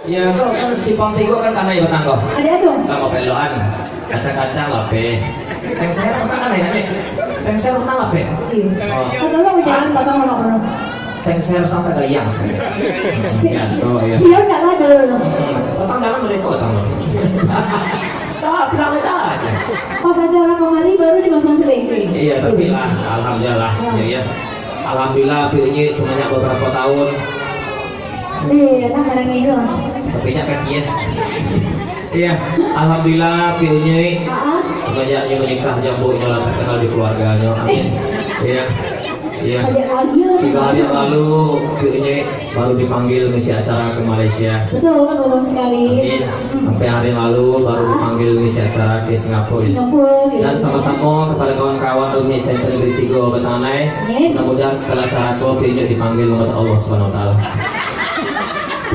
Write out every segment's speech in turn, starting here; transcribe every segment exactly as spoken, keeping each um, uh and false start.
Ya, kalau kan simpang tigo kan kanai batanggo. Ada tu. Tambah peloan. Kacang-kacang lapeh. Tengser pernah kanai, kanai. Tengser pernah lapeh. Iya. Oh. Kan dulu jalan batang lama pernah. Tengser tang tagayang saja. Biasa, ya. Iya, enggak ada dulu. Hmm. Batang dalam mereka batang. Tak, bilang beda aja. Pas acara kamari baru dimasukkan sebengkel. Iya, tapi lah, alhamdulillah. Ya. Ya, ya. Alhamdulillah, Pi Unyik semenjak beberapa tahun. Iya, nak barangnya itu. Tapi nyak kaki, ya. Iya, alhamdulillah, Pi Unyik. Ah, ah. Semenjak nyo menikah, jambuknyo lah terkenal di keluarganyo. Amin. Iya. Iya. Ada aja. Tiga hari yang lalu, Pi Unyik baru dipanggil ngisi acara ke Malaysia. Betul, betul sekali. Amin. Hmm. Sampai hari yang lalu baru Ah. dipanggil ngisi acara ke Singapura. Singapura, ya. Dan sama-sama kepada kawan-kawan alumni S M P Negeri Tigo Batangan Anai. Amin. Mudah-mudahan setelah acara ko, Pi Unyik dipanggil oleh Allah Subhanahu Wa Taala.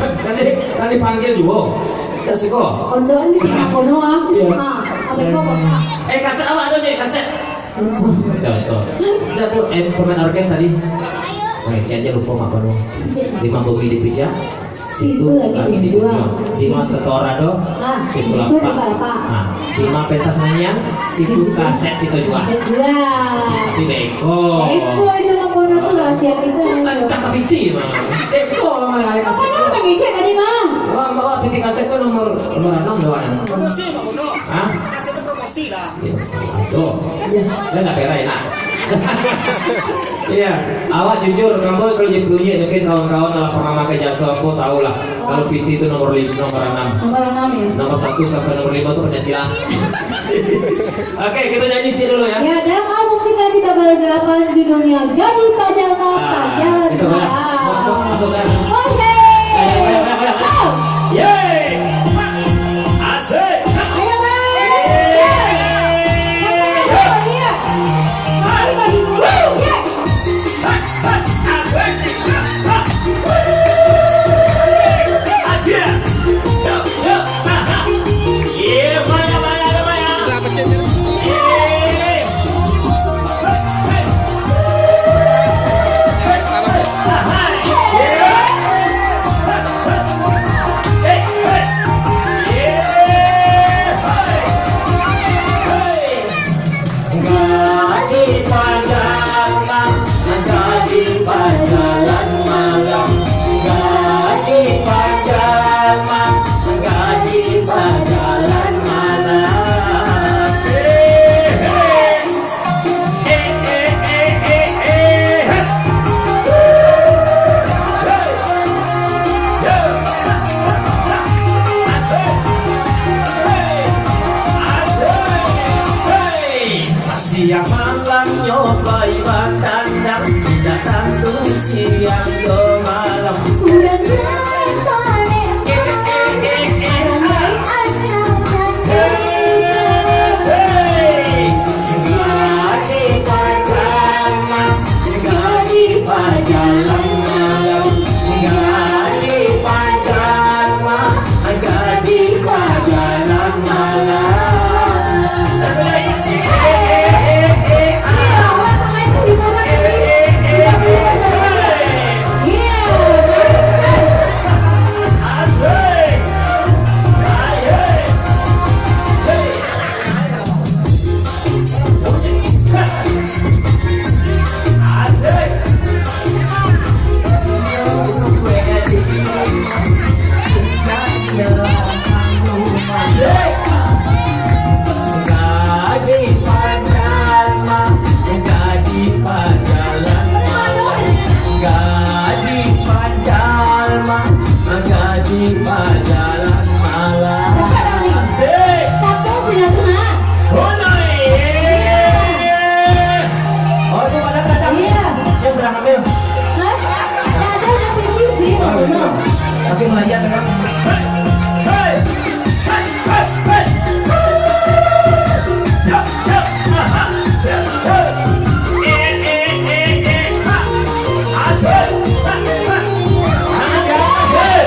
Kan di-, kan dipanggil juo. Tak suko. Ondoan di sini kono, ah. Iya. Ah, apa itu, Pak? Eh, kaset awak ada ni, kaset. Tuh, tuh. Ndak tuh, eh, pemain orkes tadi. Weh, cian aja lupa mak kono. Lima bumi dipijak. Situ lagi dijual. Lima tetora do. Ah, situ situ lapak. Lapak. Ah, lima pentas nyanyian, situ kaset kita jual. Kaset jual. Tapi beko. Beko itu mak kono tuh rahasia kita. Tancap piti mah. Beko lah mana ada kaset. Apa nama ngecek tadi, Bang? Wah, bawa piti kaset tuh nomor, nomor enam doang. Promosi, Mak Bono. Hah? Kaset itu promosi lah. Ya, aduh. Saya nggak berai, nak. Iya, awak jujur, kamu kalau jadi Pi Unyik, mungkin kawan-kawan lah pernah pakai jasa, aku tahu lah. Kalau piti itu nomor lima, nomor enam. Nomor enam, ya? Nomor satu sampai nomor lima itu Pancasila. Oke, kita nyanyi cik dulu, ya. Ya, dan kamu kita di babak delapan judulnya Gadih Pajalma, ah, Pajalma. Itu, ya. Masuk, masuk, masuk, ya. Oke. Ayo, ayo, ayo, ayo. Go. Yeay. Asik. Ayo, Bang. Yeay. Ayo, Bang. Ayo, Bang. Gadih Pajalma, gadih pajalan malam. Gadih Pajalma, gadih pajalan malam. Eh, eh, eh, eh, eh, eh. Hey. Yo. Asik. Hey. Asik. Hey. Siang malamnyo pai batandang, indak tantu siang jo malam. Urang nan paling ramai anak nan gadih pajalan malam, gadih pajalan malam, gadih pajalan malam. Gadih pajalan malam. Asik. Satu, sudah semua. Honai. Oh, itu pada datang. Iya. Dia sedang ambil. Hah? Tak ada, udah pergi sih, oh, Bang Bono. Tapi melayat, kan? Hei, hei, hei, hei, hei. Yap, yap, aha, yap, yap. Eh, eh, eh, eh, ha. Asik. Ha, ha. Tangan ke atas, eh.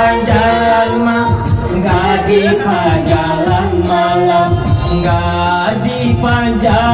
Jalma gadih pajalan malam, gadih pajalan